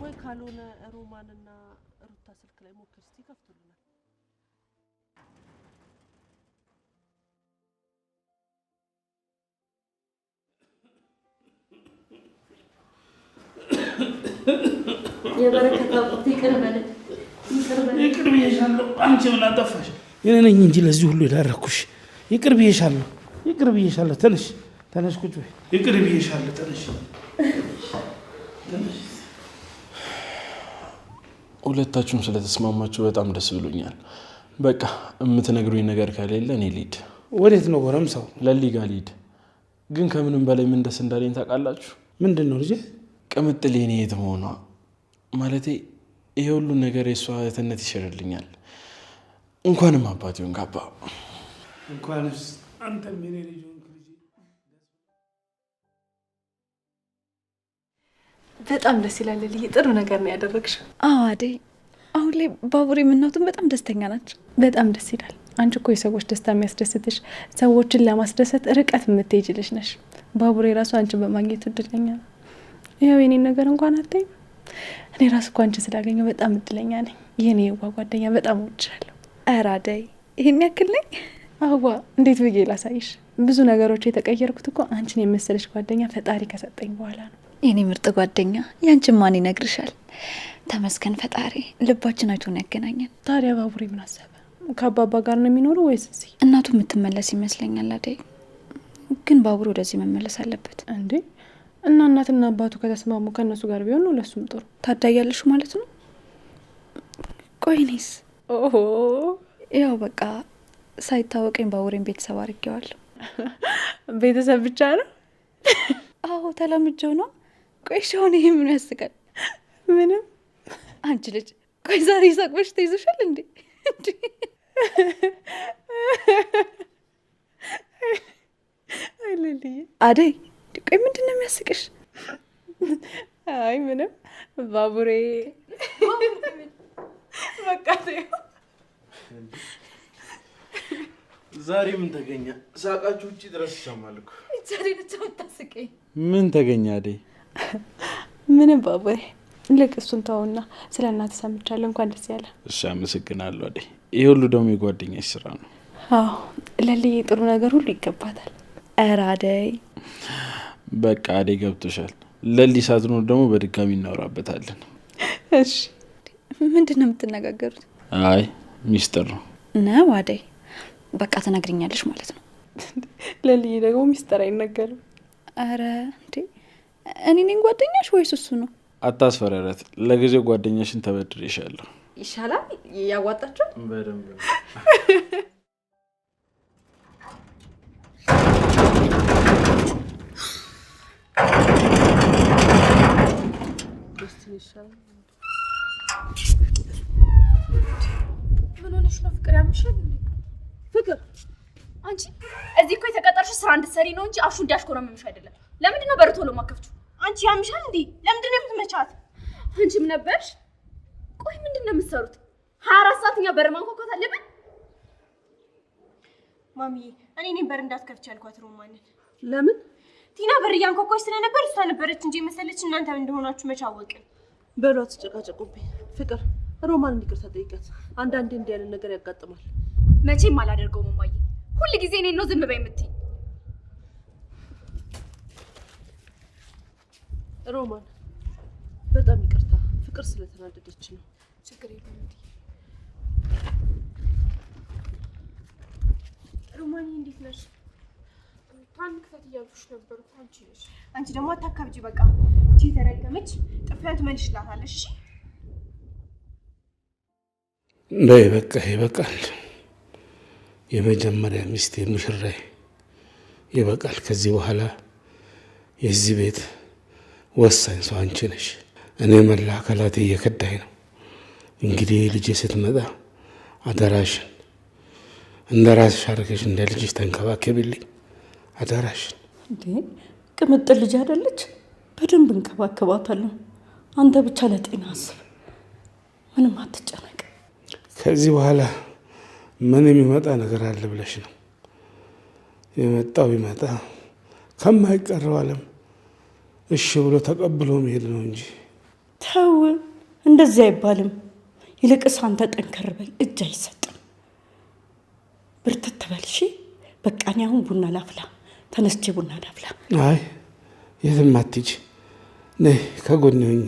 ወይ ካልሆነ ሮማንና ሩታ ስልክ ላይ ሞክር እስቲ፣ ይከፍቱልናል። የበረከት አባት ይቅር በለኝ፣ ይቅር በለኝ። ይቅር ብዬሻለሁ። አንቺ ምን አጠፋሽ? እኔ ነኝ እንጂ ለዚህ ሁሉ የዳረኩሽ። ይቅር ብዬሻለሁ፣ ይቅር ብዬሻለሁ። ተነሽ፣ ተነሽ፣ ቁጭ በይ። ይቅር ብዬሻለሁ። ተነሽ፣ ተነሽ። ሁለታችሁም ስለተስማማችሁ በጣም ደስ ብሎኛል። በቃ የምትነግሩኝ ነገር ከሌለ እኔ ልሂድ። ወዴት ነው ጎረምሳው? ለሊ ጋ ልሂድ። ግን ከምንም በላይ ምን ደስ እንዳለኝ ታውቃላችሁ? ምንድን ነው ልጄ? ቅምጥል የኔ እህት መሆኗ። ማለቴ ይሄ ሁሉ ነገር የእሷ እህትነት ይሽርልኛል። እንኳንም አባት ይሁን ካባ። እንኳንስ አንተም የኔ ልጅ ሆንክ ልጄ። በጣም ደስ ይላል ልዬ፣ ጥሩ ነገር ነው ያደረግሽው። አዎ አደይ፣ አሁን ላይ ባቡሬ እናቱም በጣም ደስተኛ ናቸው። በጣም ደስ ይላል። አንቺ እኮ የሰዎች ደስታ የሚያስደስትሽ፣ ሰዎችን ለማስደሰት ርቀት የምትሄጂ ልጅ ነሽ። ባቡሬ ራሱ አንቺን በማግኘቱ እድለኛ ነው። ይኸው የኔን ነገር እንኳን አታይም። እኔ ራሱ እኮ አንቺን ስላገኘው በጣም እድለኛ ነኝ። የኔ የዋ ጓደኛ በጣም እወድሻለሁ። ኧረ አደይ ይሄን ያክል ነኝ? አዋ እንዴት ብዬ ላሳይሽ? ብዙ ነገሮች የተቀየርኩት እኮ አንቺን የመሰለሽ ጓደኛ ፈጣሪ ከሰጠኝ በኋላ ነው። የኔ ምርጥ ጓደኛ፣ ያንቺን ማን ይነግርሻል? ተመስገን ፈጣሪ፣ ልባችን አይቶን ያገናኘን። ታዲያ ባቡሬ ምን አሰበ? ከአባባ ጋር ነው የሚኖረው ወይስ እዚህ? እናቱ የምትመለስ ይመስለኛል አደይ። ግን ባቡሬ ወደዚህ መመለስ አለበት። እንዴ እና እናትና አባቱ ከተስማሙ ከእነሱ ጋር ቢሆን ነው ለሱም ጥሩ። ታዳያለሽ ማለት ነው? ቆይ እኔስ? ኦሆ ያው በቃ ሳይታወቀኝ ባቡሬን ቤተሰብ አድርጌዋለሁ። ቤተሰብ ብቻ ነው? አዎ ተላምጄው ነው። ቆይ እሺ አሁን ይሄ ምን ያስቃል? ምንም። አንቺ ልጅ ቆይ ዛሬ ሳቅ በሽታ ይዞሻል እንዴ? አይ ልልዬ። አደይ ቆይ ምንድን ነው የሚያስቅሽ? አይ ምንም። ባቡሬ በቃ ተይው። ዛሬ ምን ተገኘ? ሳቃችሁ ውጪ ድረስ ይሰማል እኮ። ዛሬ ብቻ የምታስቀኝ ምን ተገኘ አደይ? ምንም ባቡሬ፣ ልቅ እሱን ተውና ስለ እናትህ ሰምቻለሁ። እንኳን ደስ ያለ። እሺ አመሰግናለሁ አደይ። ይሄ ሁሉ ደግሞ የጓደኛሽ ስራ ነው። አዎ ለልዬ ጥሩ ነገር ሁሉ ይገባታል። ኧረ አደይ በቃ አደይ ገብቶሻል። ለሊ ሳትኖር ደግሞ በድጋሚ እናወራበታለን። እሺ ምንድን ነው የምትነጋገሩት? አይ ሚስጥር ነው። ነው አደይ? በቃ ትነግሪኛለሽ ማለት ነው። ለልዬ ደግሞ ሚስጥር አይነገርም። ኧረ እንዴ እኔ ነኝ ጓደኛሽ ወይስ እሱ ነው? አታስፈራሪያት። ለጊዜው ጓደኛሽን ተበድሬሻለሁ። ይሻላል። ያዋጣቸው በደንብ። ምን ሆነሽ ነው ፍቅር? ያምሻል እንዴ? ፍቅር አንቺ እዚህ እኮ የተቀጠርሽው ስራ እንድትሰሪ ነው እንጂ አሹ እንዲያሽኮረምምሽ አይደለም። ለምንድን ነው በር ቶሎ የማከፍቺው? አንቺ ያምሻል እንዴ? ለምንድን ነው የምትመቻት? አንቺም ነበርሽ። ቆይ ምንድን ነው የምትሰሩት? 24 ሰዓት እኛ በር ማንኳኳት አለብን? ማሚዬ እኔ እኔን በር እንዳትከፍቺ ያልኳት ሮማንን። ለምን? ቲና በር እያንኳኳች ስለነበር እሷ ነበረች እንጂ የመሰለች እናንተ እንደሆናችሁ መች አወቅን። በሏ አትጨቃጨቁብኝ። ፍቅር ሮማንን ይቅርታ ጠይቂያት። አንዳንዴ እንዲህ ያለ ነገር ያጋጥማል። መቼም አላደርገውም እማዬ። ሁል ጊዜ እኔን ነው ዝም በይ የምትይኝ። ሮማን በጣም ይቅርታ፣ ፍቅር ስለተናደደች ነው። ችግር የለውም እንዴ። ሮማን እንዴት ነሽ? ታን ክፈት እያልኩሽ ነበር እኮ አንቺ ነሽ። አንቺ ደግሞ አታካብጂ። በቃ እቺ የተረገመች ጥፊያን ትመልሽላታለሽ። እሺ በይ በቃ ይበቃል። የመጀመሪያ ሚስቴ ሙሽራዬ ይበቃል። ከዚህ በኋላ የዚህ ቤት ወሳኝ ሰው አንቺ ነሽ። እኔ መላ አካላቴ እየከዳኝ ነው። እንግዲህ ልጄ ስትመጣ አደራሽን እንደ ራስሽ አድርገሽ እንደ ልጅሽ ተንከባከቢልኝ አደራሽን። እንዴ ቅምጥል ልጅ አይደለች? በደንብ እንከባከባታለሁ። አንተ ብቻ ለጤና አስብ፣ ምንም አትጨነቅ። ከዚህ በኋላ ምን የሚመጣ ነገር አለ ብለሽ ነው? የመጣው ቢመጣ ከማይቀረው ዓለም እሺ ብሎ ተቀብሎ መሄድ ነው እንጂ። ተው እንደዚህ አይባልም። ይልቅስ አንተ ጠንከር በል፣ እጅ አይሰጥም። ብርትት በል እሺ። በቃ እኔ አሁን ቡና ላፍላ፣ ተነስቼ ቡና ላፍላ። አይ የትም አትሂጂ፣ ነይ ከጎኔ ሁኚ።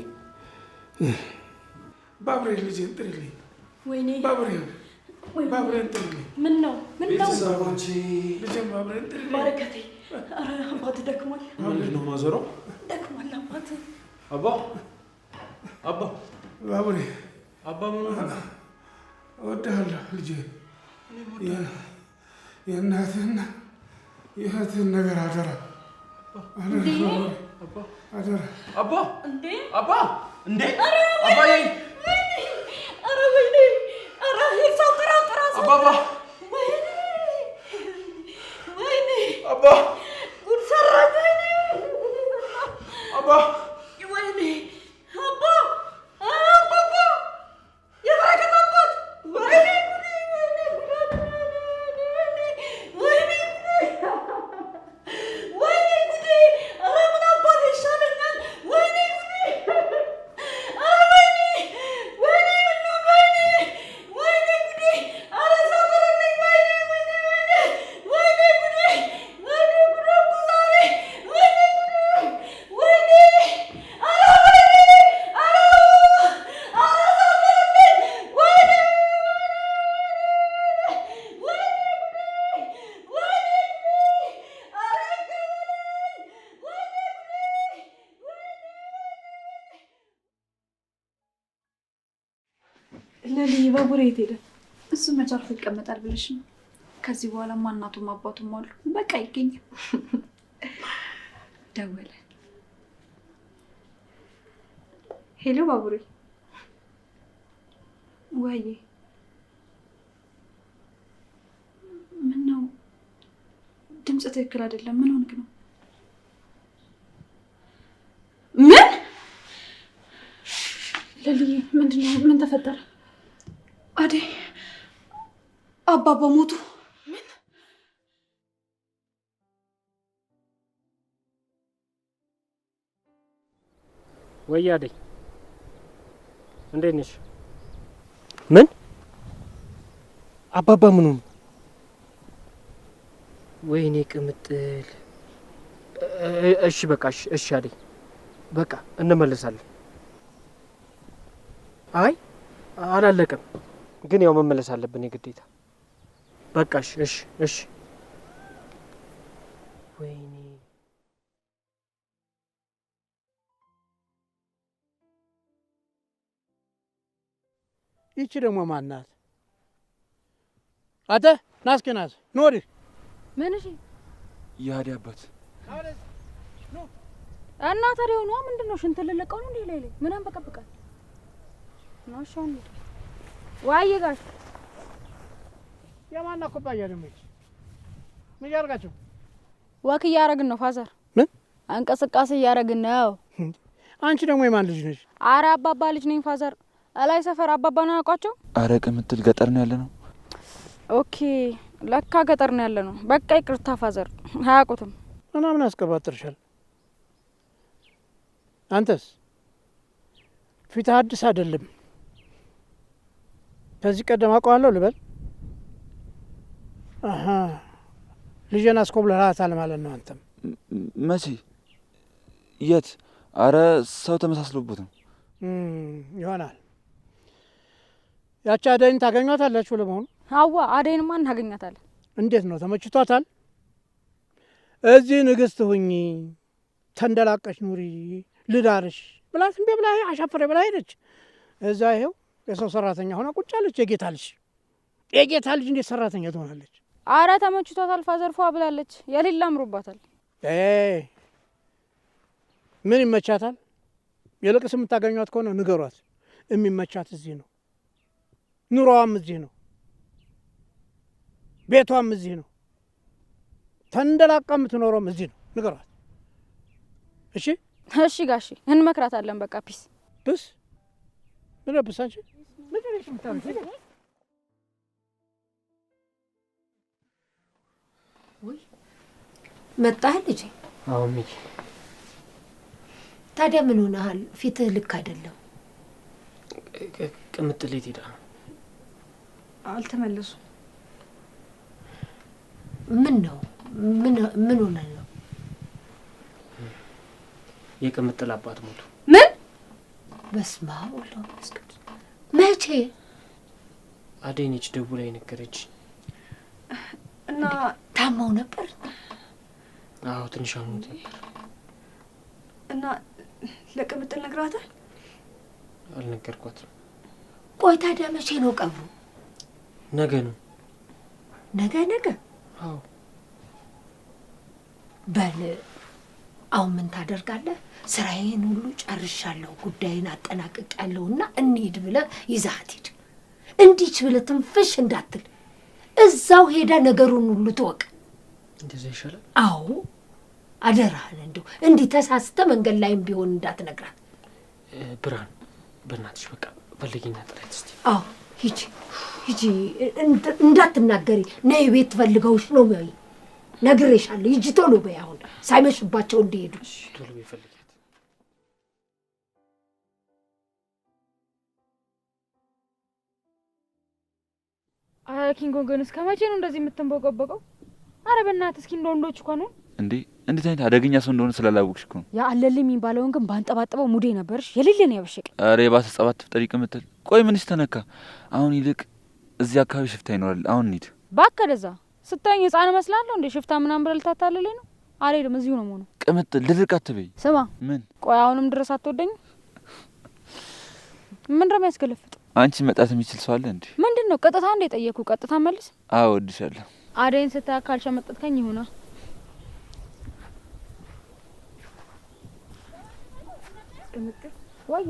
ባቡሬ ልጄን ጥሪልኝ። ወይኔ ባቡሬን ባቡሬን ጥሪልኝ። ምን ነው ምን ነው? ቤተሰቦቼ ልጄን ባቡሬን ጥሪልኝ። ባረከቴ፣ ኧረ አባት ደክሟል። ምንድን ነው ማዘሯ? ደክሟል አባት። አባ አባ ባቡሬ አባ ምን ሆነ? እወድሃለሁ ልጄ። የእናትህና የእህትህን ነገር አደራ አደራ። አባ እንዴ አባ እንዴ አባዬ ኧረ ወይኔ ኧረ ሰው ጥራ ጥራ ሰው አባባ ወይኔ ወይኔ አባ ጉድ ሰራኝ። ወይኔ አባ ወይኔ አባ አባባ የበረከት አባት ወይኔ ወይኔ ወይኔ ጉዴ! ኧረ ምን አባት ይሻለኛል? ወይኔ ጉዴ! ኧረ ወይኔ ወይኔ ምን ልሁን? ወይኔ ወይኔ ጉዴ! ኧረ ሰው ጥሩልኝ! ወይኔ ወይኔ ወይኔ ወይኔ ጉዴ! ወይኔ ጉዴ እኮ ዛሬ! ወይኔ ጉዴ! ወይኔ! ኧረ ወይኔ! ኧረ ኧረ ሰው ጥሩልኝ! ወይኔ ወይኔ ጉዴ! ወይኔ ጉዴ! ኧረ ይገባል! ወይኔ ጉዴ! ለሊ ባቡሬ የት ሄደ? እሱ መች አርፎ ይቀመጣል ብለሽ ነው? ከዚህ በኋላ እናቱም አባቱም አሉ። በቃ ይገኛል። ደወለ። Hello ባቡሬ። ወይዬ ምን ነው ድምፅ ትክክል አይደለም። ምን ሆንክ ነው? ምን ለሊ ምንድን ነው? ምን ተፈጠረ? አደይ አባባ ሞቱ። ምን? ወይ አደይ እንዴት ነሽ? ምን አባባ ምን ሆኑ? ወይኔ ቅምጥል። እሺ በቃ እሺ አደይ በቃ እንመለሳለን። አይ አላለቀም፣ ግን ያው መመለስ አለብን የግዴታ። በቃ እሺ እሺ እሺ። ወይኔ ይቺ ደግሞ ማናት? አንተ ና እስኪ ና ኑ ወዲህ። ምን? እሺ የአደይ አባት እና ታዲያ ሆኗ ምንድን ነው? ሽንት ልለቀው ነው እንዴ? ላይ ላይ ምን አንበቀብቃል? ናሻውን ዋዬ ጋሽ የማና ኩባያ ደግሞ ይቺ? ምን እያደረጋችሁ? Walk እያደረግን ነው father። ምን እንቅስቃሴ እያደረግን ነው። አንቺ ደግሞ የማን ልጅ ነሽ? አረ አባባ ልጅ ነኝ father። እላይ ሰፈር አባባ ነው ያውቋቸው? አረ ቅምጥል ገጠር ነው ያለ ነው። Okay ለካ ገጠር ነው ያለ ነው። በቃ ይቅርታ father፣ አያውቁትም። እና ምን አስቀባጥርሻል? አንተስ ፊትህ አዲስ አይደለም። ከዚህ ቀደም አውቀዋለሁ ልበል? አሀ ልጄን አስኮብልሃታል ማለት ነው። አንተም መቼ? የት? አረ ሰው ተመሳስሎበት ነው ይሆናል። ያቺ አደይን ታገኟታላችሁ ለመሆኑ? አዋ አደይንማ እናገኛታለን። እንዴት ነው ተመችቷታል? እዚህ ንግስት ሁኚ ተንደላቀሽ ኑሪ ልዳርሽ ብላት እምቢ ብላ አሻፈረ ብላ ሄደች። እዛ ይኸው የሰው ሰራተኛ ሆና ቁጭ አለች። የጌታ ልጅ የጌታ ልጅ እንዴት ሰራተኛ ትሆናለች? አረ ተመችቷታል father፣ ፏ ብላለች። የሌላ አምሮባታል። ምን ይመቻታል? ይልቅስ የምታገኟት ከሆነ ንገሯት። የሚመቻት እዚህ ነው፣ ኑሮዋም እዚህ ነው፣ ቤቷም እዚህ ነው፣ ተንደላቃ የምትኖረውም እዚህ ነው። ንገሯት። እሺ እሺ ጋሺ እንመክራታለን። በቃ peace Peace ምን peace? አንቺ ምንድን ነሽ የምታመጪው? ውይ መጣህ ልጄ? አዎ እሚዬ። ታዲያ ምን ሆነሃል? ፊትህ ልክ አይደለም። ቅምጥል የት ሄዳ ነው? አልተመለሱም። ምን ነው? ምን ሆነ ነው? የቅምጥል አባት ሞቱ። ምን? በስመ አብ ወወልድ ወመንፈስ ቅዱስ። መቼ? አደይ ነች ደውላ የነገረችኝ። እና ታመው ነበር? አዎ ትንሽ አሞት ነበር። እና ለቅምጥል ነግራታል? አልነገርኳትም። ቆይ ታዲያ መቼ ነው ቀብሩ? ነገ ነው። ነገ? ነገ? አዎ። በል አሁን ምን ታደርጋለህ? ስራዬን ሁሉ ጨርሻለሁ፣ ጉዳይን አጠናቅቄያለሁና እንሂድ ብለህ ይዘሃት ሂድ። እንዲች ብለህ ትንፍሽ እንዳትል፣ እዛው ሄዳ ነገሩን ሁሉ ትወቅ። እንደዛ ይሻላል። አዎ አደራህን፣ እንደው እንዲህ ተሳስተህ መንገድ ላይም ቢሆን እንዳትነግራት። ብርሃን በእናትሽ በቃ ፈልጊና ጥሪያት እስቲ። አዎ ሂጂ ሂጂ፣ እንዳትናገሪ። ነይ ቤት ፈልገውሽ ነው በይ። ነግሬሻለሁ። ሂጂ ቶሎ በይ፣ አሁን ሳይመሽባቸው እንዲሄዱ። ቶሎ በይ ፈልጊያት። አይ ኪንጎ ግን እስከ መቼ ነው እንደዚህ የምትንቦቀቦቀው? አረ በእናትህ እስኪ እንደ ወንዶች እንኳን ሁን። እንዴ እንዴት አይነት አደገኛ ሰው እንደሆነ ስላላወቅሽ እኮ ነው። ያ አለልኝ የሚባለውን ግን ባንጠባጥበው ሙዴ ነበርሽ። የሌለ ነው ያበሸቀኝ። አረ የባሰ ጸብ አትፍጠሪ ቅምጥል። ቆይ ምንሽ ተነካ? አሁን ይልቅ እዚህ አካባቢ ሽፍታ ይኖራል። አሁን እንሂድ። እባክህ ወደዛ። ስታየኝ ህፃን እመስላለሁ እንዴ? ሽፍታ ምናምን ብለህ ልታታልለኝ ነው? አልሄድም፣ እዚሁ ነው የምሆነው። ቅምጥል ድርቅ አትበይ። ስማ። ምን? ቆይ አሁንም ድረስ አትወደኝም? ምንድን ነው የሚያስገለፍጥ? አንቺ መጣት የሚችል ሰው አለ እንዴ? ምንድን ነው ቀጥታ እንደ ጠየቅኩ ቀጥታ መልስ። አዎ እወድሻለሁ። አደይን ስታይ ካልሸመጠጥከኝ ይሁና። ቅምጥል ወይ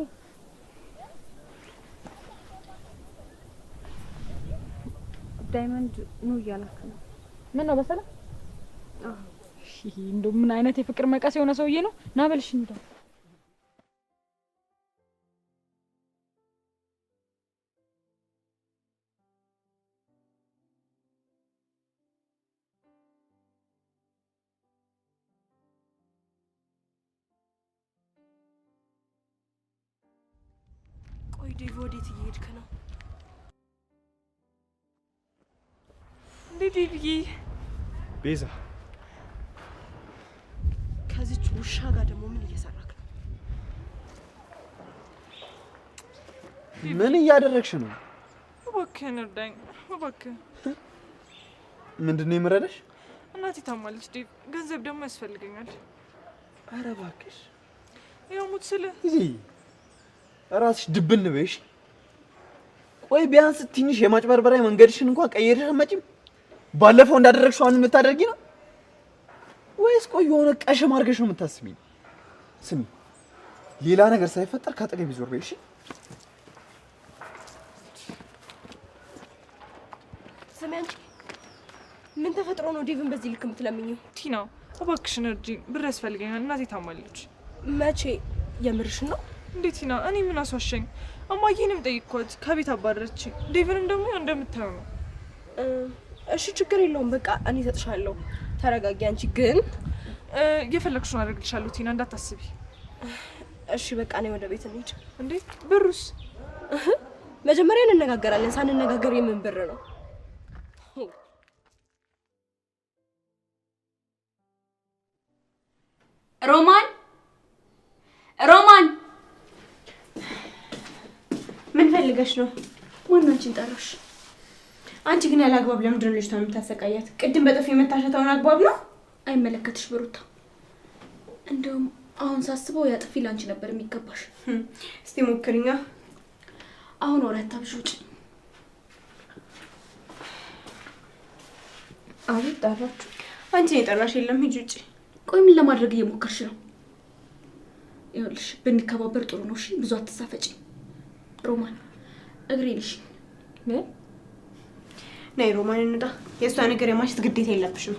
ዳይመንድ ኑ እያላክ ነው። ምን ነው በሰላም? እንደው ምን አይነት የፍቅር መቀስ የሆነ ሰውዬ ነው። ና በልሽ እንደው ቆይ ዴቭ ወዴት እየሄድክ ነው? እንዴ ዴቭዬ። ቤዛ ከዚች ውሻ ጋር ደግሞ ምን እየሰራክ ነው? ምን እያደረግሽ ነው? እባክህን እርዳኝ እባክህ። ምንድን ነው የምረዳሽ? እናቴ ታማለች ዴቭ፣ ገንዘብ ደግሞ ያስፈልገኛል። ኧረ እባክሽ ያው ሙት ስልህ እዚህ ራስሽ ድብን በይሽ። ቆይ ቢያንስ ትንሽ የማጭበርበሪያ መንገድሽን እንኳን ቀይረሽ አትመጪም? ባለፈው እንዳደረግሽው አሁን የምታደርጊ ነው ወይስ ቆይ የሆነ ቀሽም አድርገሽ ነው የምታስቢኝ? ስሚ፣ ሌላ ነገር ሳይፈጠር ካጠገቤ ዞር በይ እሺ? ስሚ አንቺ፣ ምን ተፈጥሮ ነው ዴቭን በዚህ ልክ የምትለምኚው? ቲና እባክሽን እርጂኝ፣ ብር ያስፈልገኛል። እናቴ ታማለች። መቼ? የምርሽን ነው? እንዴ ቲና፣ እኔ ምን አስዋሸኝ? እማዬንም ጠይኳት፣ ከቤት አባረረችኝ። ዴቭንም ደግሞ እንደምታየው ነው። እሺ ችግር የለውም በቃ እኔ እሰጥሻለሁ። ተረጋጊ። አንቺ ግን የፈለግሽውን አደርግልሻለሁ ቲና፣ እንዳታስቢ። እሺ በቃ እኔ ወደ ቤት እንሂድ። እንዴ ብሩስ? መጀመሪያ እንነጋገራለን። ሳንነጋገር የምን ብር ነው? ሮማን ሮማን፣ ምን ፈልገሽ ነው? ማነው አንቺን ጠራሽ? አንቺ ግን ያለ አግባብ ለምንድን ነው ልጅቷን የምታሰቃያት? ቅድም በጥፊ የመታሻት አሁን አግባብ ነው? አይመለከትሽ ብሩታ። እንደውም አሁን ሳስበው ያ ጥፊ ላንቺ ነበር የሚገባሽ። እስቲ ሞክሪኛ። አሁን ወሬ አታብዢ፣ ውጪ። አቤት ጠራችሁ? አንቺ ነው የጠራሽ። የለም ሂጂ ውጪ። ቆይ ምን ለማድረግ እየሞከርሽ ነው? ይኸውልሽ ብንከባበር ጥሩ ነው። እሺ ብዙ አትሳፈጪ። ሮማን እግሬን እሺ። ምን? ነይ ሮማን እንውጣ። የእሷ ነገር የማሸት ግዴታ የለብሽም።